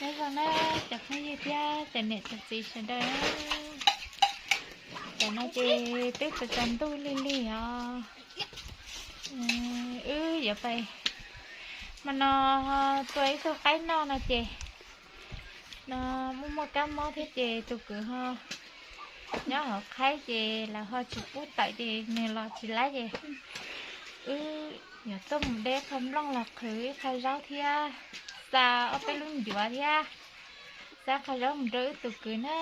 Nyob zoo na cov phooj ywg thiab cov niam cov txiv sawv daws. Tam no ces twb tsaus tsaus ntuj lig lig os. Wb yuav pais, hmo no tua ib tug qaib noj no ces no muaj muaj kab mob thiab ces tus kwv ho nyob hauv qhaib ces lawv ho tsis pub tawm ces nws los tsis laib ces wb yuav tuaj mus de qho nplooj los qhwv ib qho zaub thiab xa ob peb lub ncuav thiab xa qho zaub mus rau wb tus kwv na.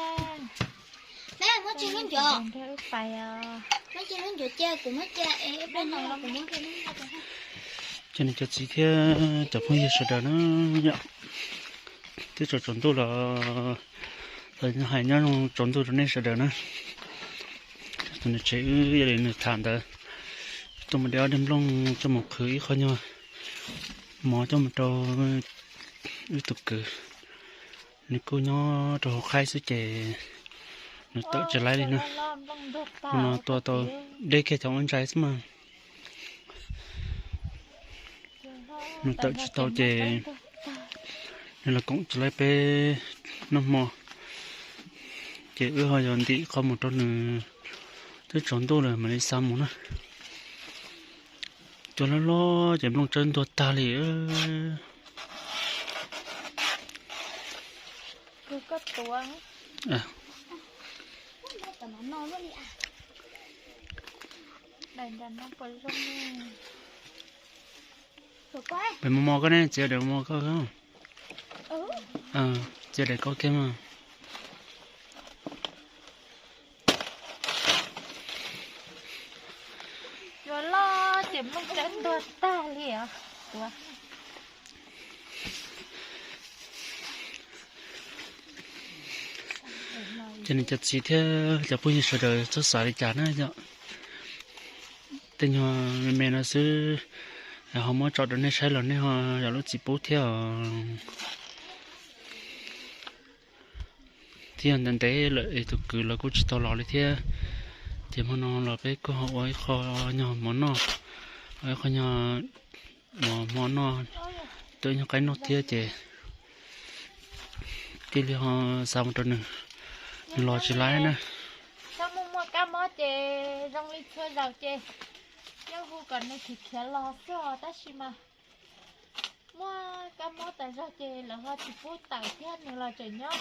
Nrog wb pais os. Cov niam cov txiv thiab cov phooj ywg sawv daws na, yom, twb tsaus tsaus ntuj los, los hais nyob zoo tsaus ntuj rau nej sawv daws na. Tus niam tsev wb yog li nws tham ntawd, tuaj mus de ob daim nplooj coj mus qhwv ib qho nyuag mov coj mus rau wb tus kwv. Nws kuj nyob rau hauv qhaib xwb ces nws tawm tsis laib li na. Hmo no tua tau deb kiag cov ua ntsais xwb mas. Nws tawm tsis tau ces nws los koom tsis laib peb noj hmo, ces wb ho yog ntim qhov mus rau nws, twb tsaus ntuj lawm mam li xa mus na. Cua loj loj ces nplooj tsawb ntuag tag li. Peb mus mos koj ne, txiav daim mos koj, txiav daim koj kiag mas. Cua loj ces nplooj tsawb ntuag tag li os. Ces niam cov txiv thiab cov phooj ywg sawv daws txhob xav li cas na yom. Tej nyuag me me no xwb, ho muab tso rau nej saib los nej ho yog lub txim pub thiab os. Thiab yog ntev ntev lawm es tus kwv los kuj tsis tau los li thiab. Ces hmo no los peb kuj ho ua ib qho nyuag mov noj, ua ib qho nyuag mov noj, tua nyuag qaib noj thiab ces cia li ho xa mus rau nws, nws los tsis laib na. Txhob muaj muaj kab mob ces zoo li txhua zaus ces yeej hu kom nws khiav khiav los xwb os, tab sis mas muaj kab mob tas zog ces lawv ho tsis pub tawm thiab nws los tseem nyob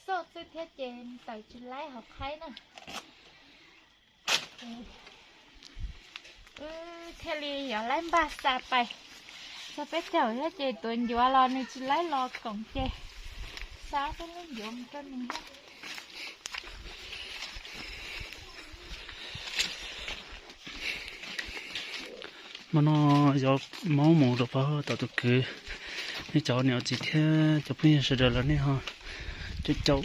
xauj xwb thiab ces tawm tsis laib hauv qhaib na. Wb thiaj li yuav laib npaj xa pais txog peb caug thiab ces tuav ncuav los nws tsis laib los koom ces xa peb lub ncuav mus rau nws thiab. Hmo no yuav maub mus rau pem tom tus kwv, nej cov niam txiv thiab cov phooj ywg sawv daws los nej ho caum caum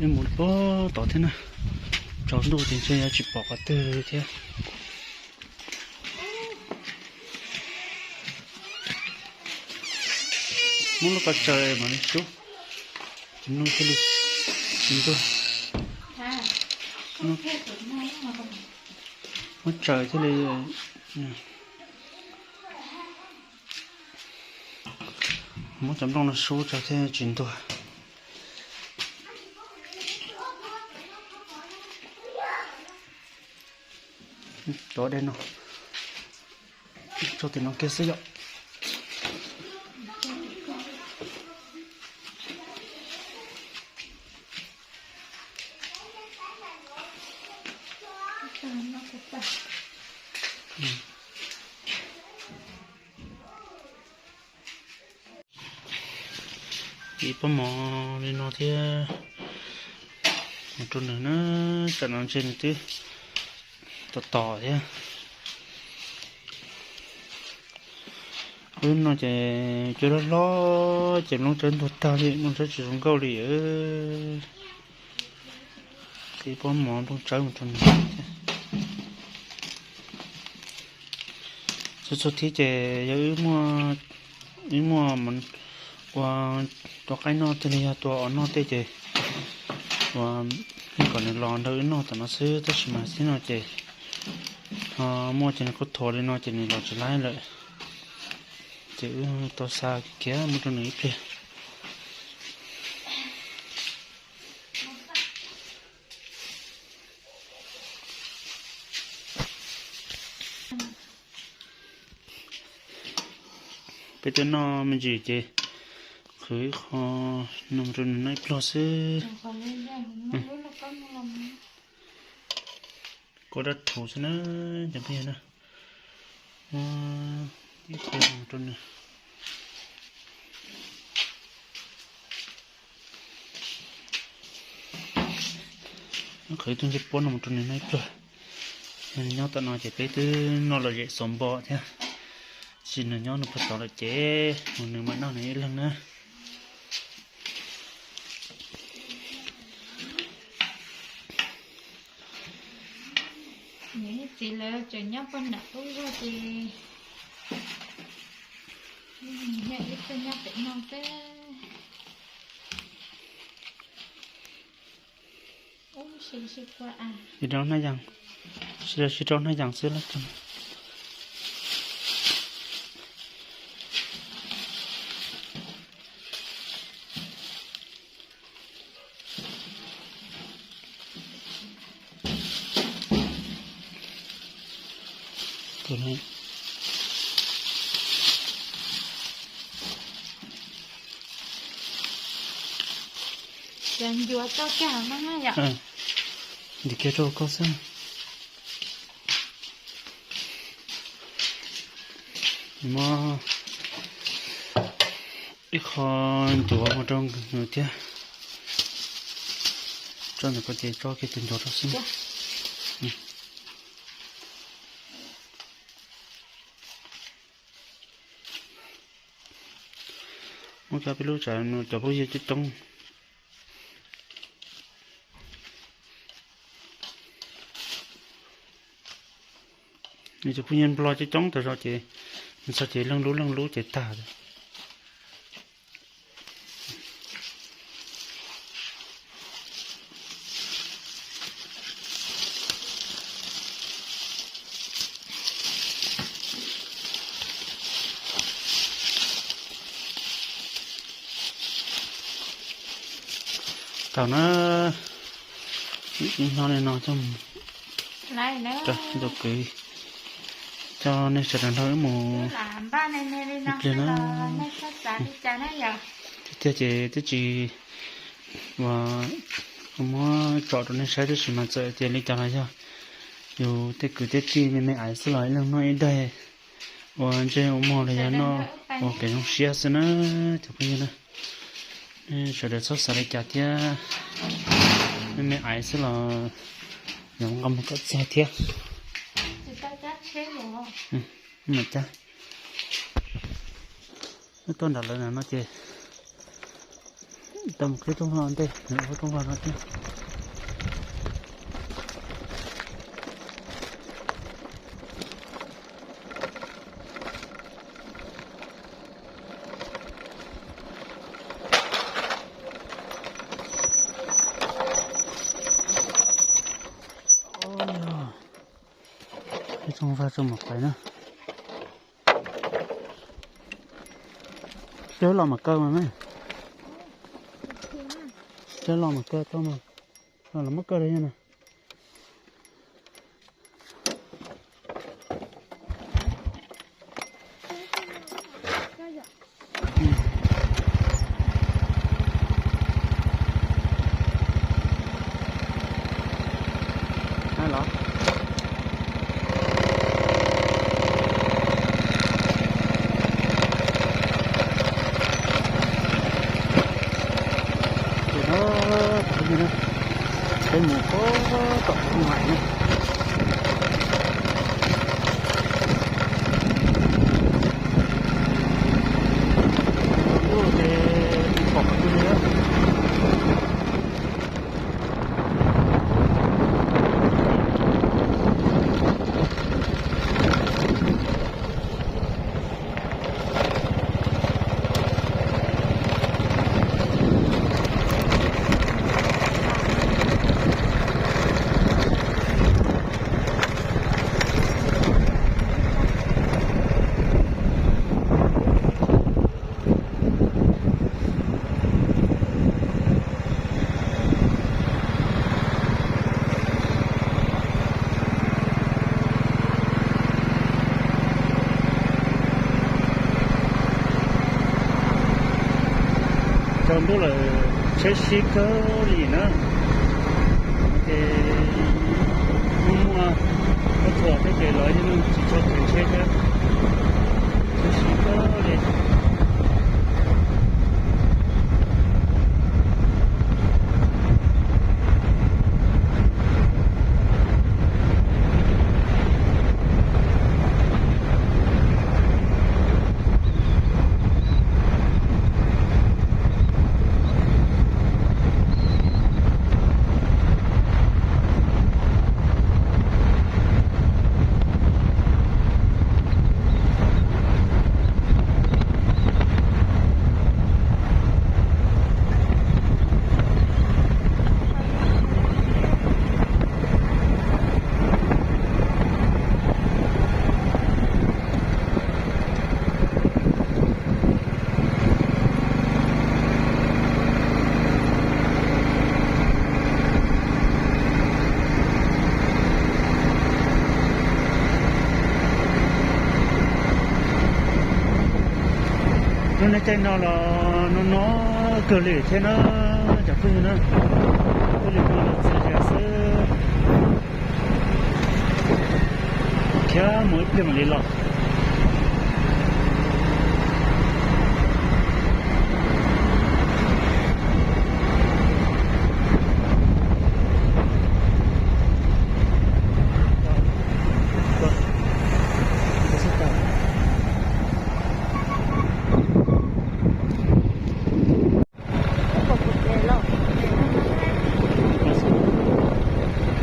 wb mus rau pem tod thiab na. Tsaus ntuj ces ntshe yuav tsis pom qhov twg thiab. Muab lub qhov tsaws mam li sub, tsis mloog thiaj li tsis ntuag. Muab tsaws thiaj li, muab cov nplooj no sub tso thiaj tsis ntuag. Cov dej no tso tim no kiag xwb yom. Ib pob mov li no thiab mus rau nws na, tsam no ntshe nws twb tom tom thiab. Wb no ces cua loj hlob ces nplooj tsawb ntuag tag li, nplooj tsawb tsis zoo nkauj li. Ib pob mov nplooj tsawb mus rau nws thiab. Txhua txhua thib ces yog wb muaj, wb muaj ua tua qaib noj tej los yog tua os noj tej ces ua kom nws los nrog wb noj tom no xwb, tab sis mas thib no ces ho muaj ces nws kuj thuav li no ces nws los tsis laib lawm. Ces wb tau xa kiag mus rau nws ib pliag. Peb twb noj me ntsis ces qhwv ib qho no mus rau nws noj ib pluag xwb. Kuv dab rhuv xwb na, cov phooj ywg na. Ib qho no mus rau nws. Qhwv ib tug ncej puab no mus rau nws noj ib pluag. Nws nyob tom no ces peb twb noj lom zem xov npo thiab. Tab sis nws nyob nws puag tod lawm ces mus nws mam noj nws ib leeg na. Niam txiv lawv tseem nyob puag nram qub zog ces yog ib tug nyob pem no xwb. Ib rau hnab yas, sib rau hnab yas xwb lawm. Ces ncuav rau kiag no na yom? Ncuav kiag rau koj xwb. Muab ib qho ncuav mus rau nws thiab. Tso ntawm ko ces tso kiag tus ncuav rau xwb. Muab cov peb lub tsam cov phooj ywg coob coob. Nws cov phooj ywg nplog coob coob tas zog ces nws txog ces leej lub leej lub ces tag. Tau na, ib hnub li no coj mus rau kwv, coj nej sawv daws nrog wb mus pliag na. Tiag tiag ces twb tsis ua muab tsom rau nej saib tab sis mas txawm tias li cas los yog yus tej kwv tej tij me me aiv xwb los ib leeg noj ib daig ua ntsej ua muag los yog noj ua kev zoo siab xwb na cov phooj ywg na. Sawv daws txhob xav li cas thiab, me me aiv xwb los yog nqa mus kom txog thiab. Mas cab, wb tuaj nram lawv no ces tau mus qhib rooj vag ntej, nws qhib rooj vag no thiab. Qhib rooj vag rau mus pais na. Sawv los mam kaw mas me. Sawv los mam kaw tau mas. Los muab kaw rau yog na. Ces no, peb mus puag tom ub na. Ub ces tsis pom qhov twg li. Tsaus ntuj lawm, tsheb sib kawg li na. Ces muaj muaj koj thuam thiab ces lawv yeej tsis tshua kheev tsheb thiab, tsheb sib kawg li. Lub neej caij no los no no kawg li thiab na, cov phooj ywg na. Ib lim no los txias zias xwb, khiav mus ib pliag mam li los.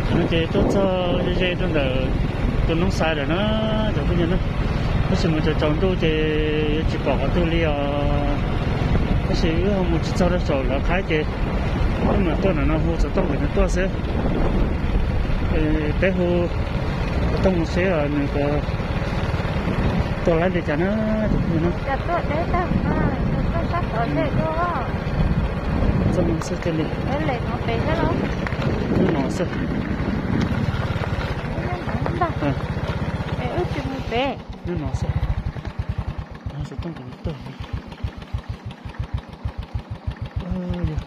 No ces tuaj txog ze ze rau ntawm tus noob xais lawm na, cov phooj ywg na. Tab sis mas tsaus tsaus ntuj ces yuav tsis pom qhov twg li os. Tab sis wb ho mus tsis txog rau saum lawv qhaib ces wb mam tuaj ntawm no hu xov tooj kom nws tuaj xwb. Peb hu xov tooj mus seb nws puas tuaj laib li cas na, cov phooj ywg na. Txog no xwb thiaj li. Hnub no xwb. Hnub no xwb. Xov tooj kom nws tuaj. Yog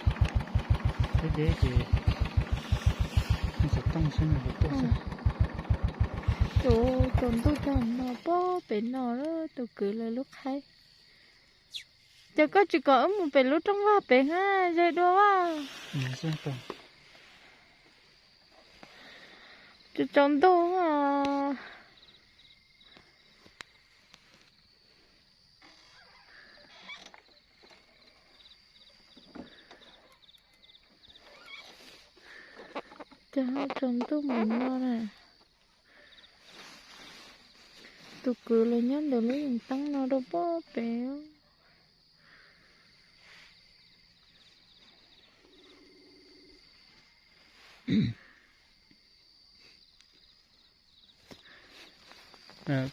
deb deb ces hu xov tooj seb nws puas tuaj xwb. Tus, tus ntuj cog no pob pem no lawm, tus kwv lawv lub qhaib. Ces koj tsis kom wb mus pem lub rooj vag pem na, ze dua as. Tsaus tsaus ntuj os. Ces ho tsaus ntuj mus no na. Tus kwv los nyob ntawm lub yees teeb no rau pob pem.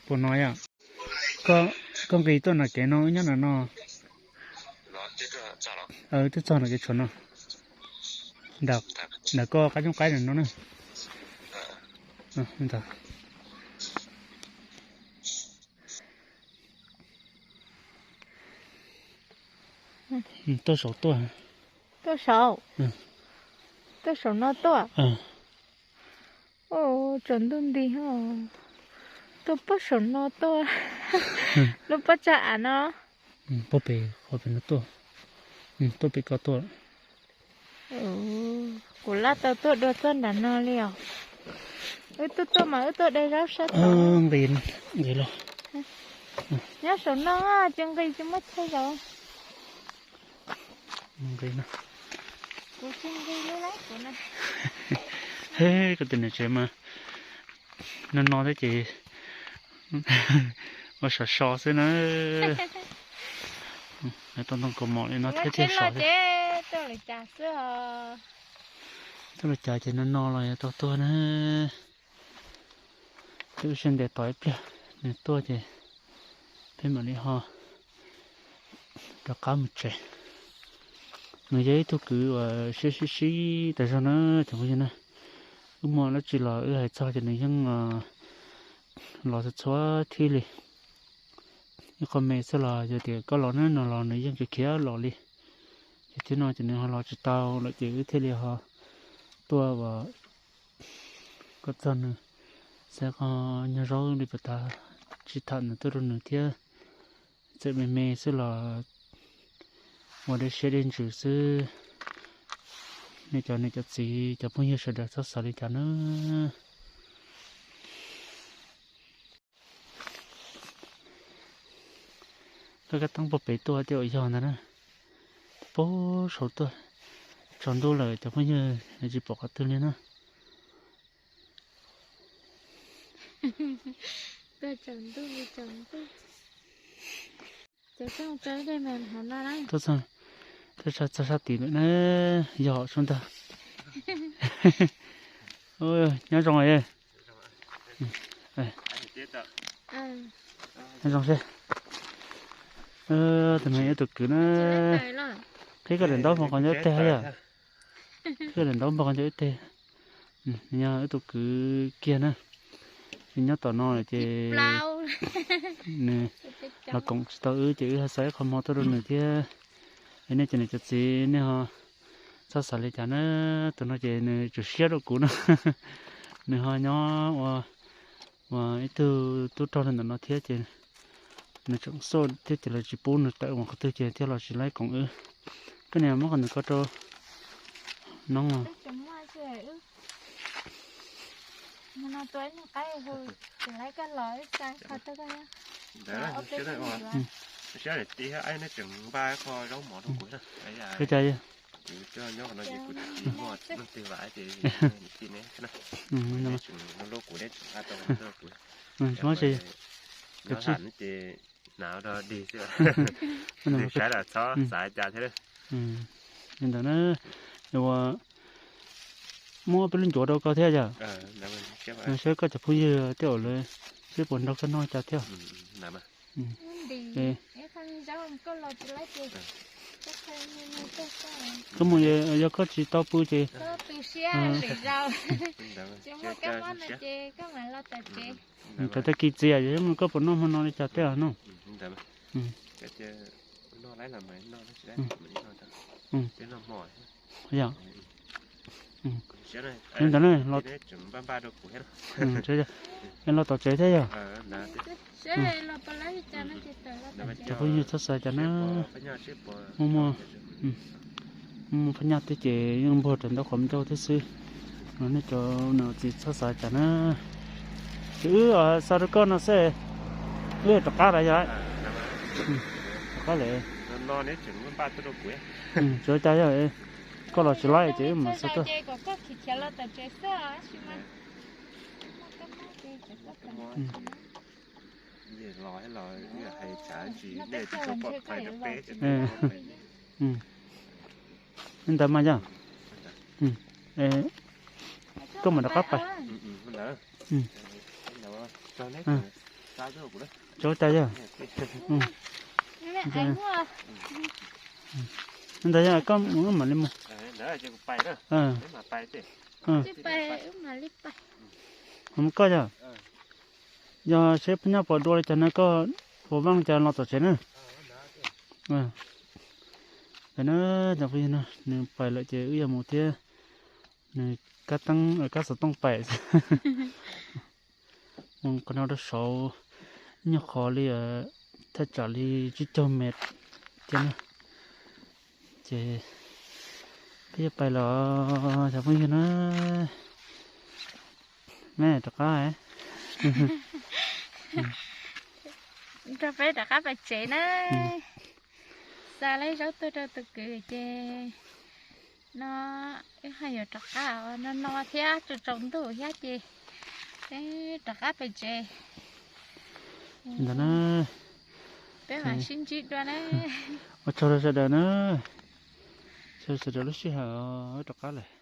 Puas no yom? Koj nqis tuaj nram kev no wb nyob nram no. Twb txog nram kev tshuam no. Ntawm koj qab coob qaib nram no na. Tuaj saum tuaj. Tuaj saum. Tuaj saum no tuaj. Tsaus ntuj nti ho tuaj pob saum no tuaj. Lub pob tsag av no. Pob pem qhov pem no tuaj. Tuaj pem ko tuaj. Kuv laj tau tuaj dua txoj nram no li os. Wb tuaj tuaj mas wb tuaj de zaub sab tod. Nqis los. Nyob saum no tsis nqis tsis muaj chaw zaum. Nqis no. Kuv tsis nqis li lauj kuv no. He, koj tus niam tsev mas no no thiab ces ua sov so xwb na. Tau ntoo kaus mom li no thiab thiaj sov thiab. Tuaj li cas ces no no los yuav tau tuag na. Ces wb sawv ntes tos ib pliag nws tuaj ces peb mam li ho rov qab mus tsev. Nws yog ib tug kwv uas siab sib sib tas zog na cov phooj ywg na. Wb muaj dab tsi los wb hais txog ces nws yeej los txhua txhua thib li. Ib qho me xwb los yog tias koj los na no los nws yeej khiav khiav los li. Tib no ces nws ho los tsis tau lawm ces wb thiaj li ho tuaj ua kom txog nws, xav qhov nyuag zaub li puas tas, tsis tham nws tuaj rau nws thiab. Txawm me me xwb los ua dej siab dej ntsws xwb. Nej cov niam cov txiv cov phooj ywg sawv daws txhob xav li cas na. Koj kab teeb puag pem tuaj tej uas yog ntag na. Puag saum tuaj, tsaus ntuj lawm cov phooj ywg tsis pom qhov twg li na. Tuaj txog sab tid lawm na, yog sub ntag. Nyob zoo. Nyob zoo seb. Tus no yog ib tug kwv na. Qhib koj daim ntaub npog qhov ncauj ib teg yom. Qhib koj daim ntaub npog qhov ncauj ib teg. Nws yog ib tug kwv kiag na. Nws nyob tom no lawm ces nws los koom tsis tau wb ces wb ho xa ib qho mov tuaj rau nws thiab. Es nej cov niam cov txiv nej ho txhob xav li cas na. Tus no ces nws tsum siab rau kuv na. Nws ho nyob ua, ua ib tug tub rog li ntawm no thiab ces nws tseem xauj thiab ces lawv tsis pub nws tawm mus qhov twg ces thiaj los tsis laib koom wb. Koj niam muab qhov ntawm ko rau noob. Ua cas? Tsis muaj tsi. Li ntawd na, ua muab peb lub ncuav rau koj thiab yom. Saib koj cov phooj ywg tej zaum lawv seb puas nrog koj noj cas thiab. Koj mus, yog koj tsis tau pw ces txawm tag kis txias es koj puas noj hmo no li cas thiab no. Yog li ntawd los, los tom tsev thiab yog. Cov phooj ywg txhob xav cas na, muaj muaj, muaj phab nyaj thiab ces yeej npuag rau ntau qhov ncauj thiab xwb. Nej cov niam txiv txhob xav cas na. Ces wb xa rau koj no xwb, wb rov qab lawm yog. Rov qab lawm. Tsuav cas yog, koj los tsis laib ces wb mam xa tuaj. Li ntawd mas yog. Koj mam rov qab pais. Tsuav cas yog. Li ntawd yog koj mus wb mam li mus. Koj yog, yog seb phab nyaj puas dua li cas no koj puas vaaj li cas los tom tsev na. Cov phooj ywg, nws pais lawm ces wb yuav mus thiab. Nws kab teeb, kab xov tooj pais. Mus qhov no rau saud nyuag qhov li, thaj tsam li tsib caug mev thiab na. Ces peb yuav pais los cov phooj ywg na. Meb rov qab. Nrog peb rov qab pais tsev na. Xa lawv zaub tuaj rau tus kwv ces no wb ho yuav rov qab no no thiab, tsaus tsaus ntuj thiab ces peb rov qab pais tsev. Ntawd na, peb mam sib ntsib dua na. Ua tsaug rau sawv daws na, tsaug sawv daws lub sij hawm, wb rov qab lawm.